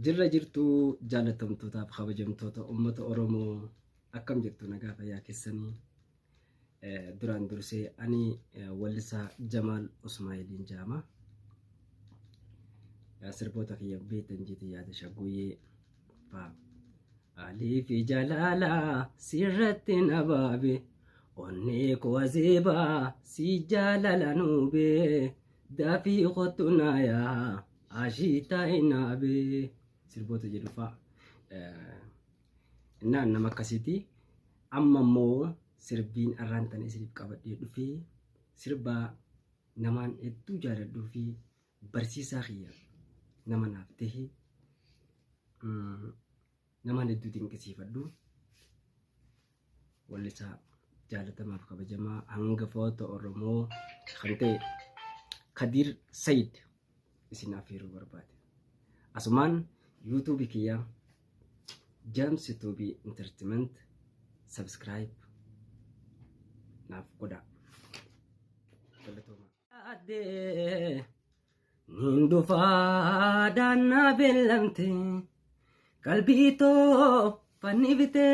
Jirra jirtuu jaalatamtootaaf kabajamtoota uummata Oromoo akkam jirtu nagaa fayyaa keessanii duraan dursee ani wallisaa Jamaal Usmaayiliin jedhama. Sirboota kiyya beektan jeete yaada shaggooyyee fa'a. Alii fi jaalala sirratti na baabe onnee koo azeebaa si jaalala nuubee dafii kottu naayaa ashiitaa hinaabe sirboota jedhu fa'a. Innaan nama akkasiiti. Amma immoo sirbiin arraan tana isiniif qabadhee dhufee sirbaa namaan hedduu jaaladhuu fi barsiisaa kiyya nama naaf tahe namaan hedduu dinqisiifadhu wallisaa jaalatamaaf kabajamaa hangafoota Oromoo kan ta'e Kadiir Sayid isin affeeruu barbaade. Asumaan yuutuubii kiyya James Tuubii Entertainment subscribe naaf godhaa. Galatoomaa. Addee niin dhufaa daannaa beellamte qalbii too fannifte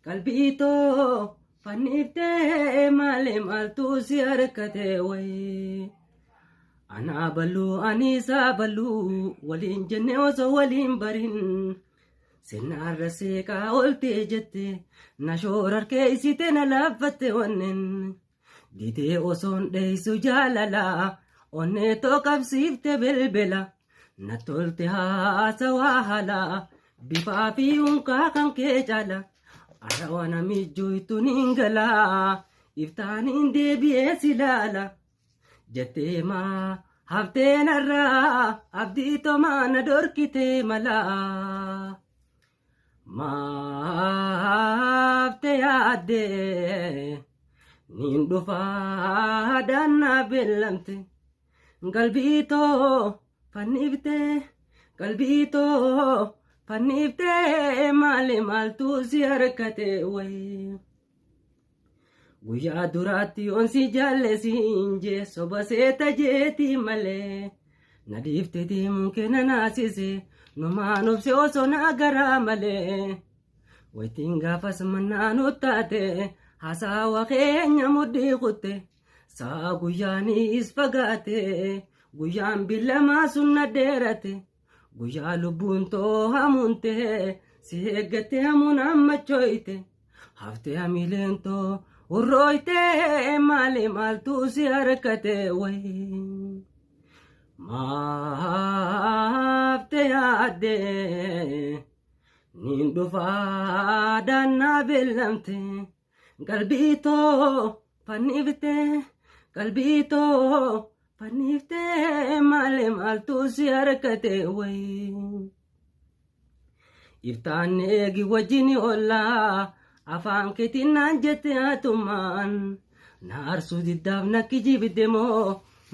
qalbii too fannifte maali maaltu si harkate wayii. Anaa baluu ani isaa baluu waliin jenne osoo waliin barin sirnaarra seeqaa oltee jette na shoorarkeessite na laaffatte wanneen. Didee osoon dheessu jaalala onnee too qabsiifte bilbila na tolte haasawaa haala bifaa fi unkaa kan kee caala arra waan mijjooytu niin gala iftaaniin deebi'ee si laala jettee maa haftee narraa abdii tomaa na dhorkitee malaa. Maafte yaaddee niin dhufaa daannaa beellamte qalbii too fannifte qalbii too fannifte maali maaltu si harkate wayii. Guyyaa duraatti yoon si jaalle siin jee soba seeta jeetii malee na dhiifte deemuun kee na naasise numaan obse osoo na garaa malee wayitiin gaafas mannaa nu taate hasaawa keenya mudhii kutte saa guyyaanis fagaate guyyaan billamaa sun na dheerate guyyaa lubbuun too hamuunte si eeggatte hamuun ammachoyte haftee hamileen too hurrooyte maali maaltu si harkate wayii maafte yaadde niin dhufaa daannaa beellamte qalbii too fannifte qalbii too fannifte maali maaltu si harkate wayii. Iftaan eegi wajjin ollaa afaan keetiin naan jette atumaan na aarsuu diddaaf na kijibde moo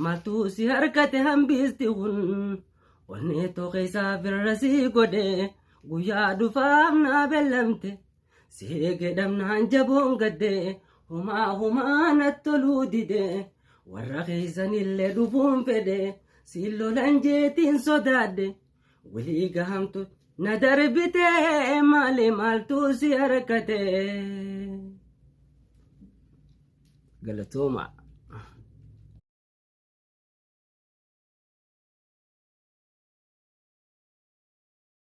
maaltu si harkate hambisti kun onnee too keessaa firra si godhe guyyaa dhufaaf na bellamte si eege dhabnaan jaboon gadde humaa humaa na toluu dide warra keessanillee dhufuun fedhe si lolan jeetiin sodaadhe walii gahamtu na darbite maali maaltu si harkate. Galatooma.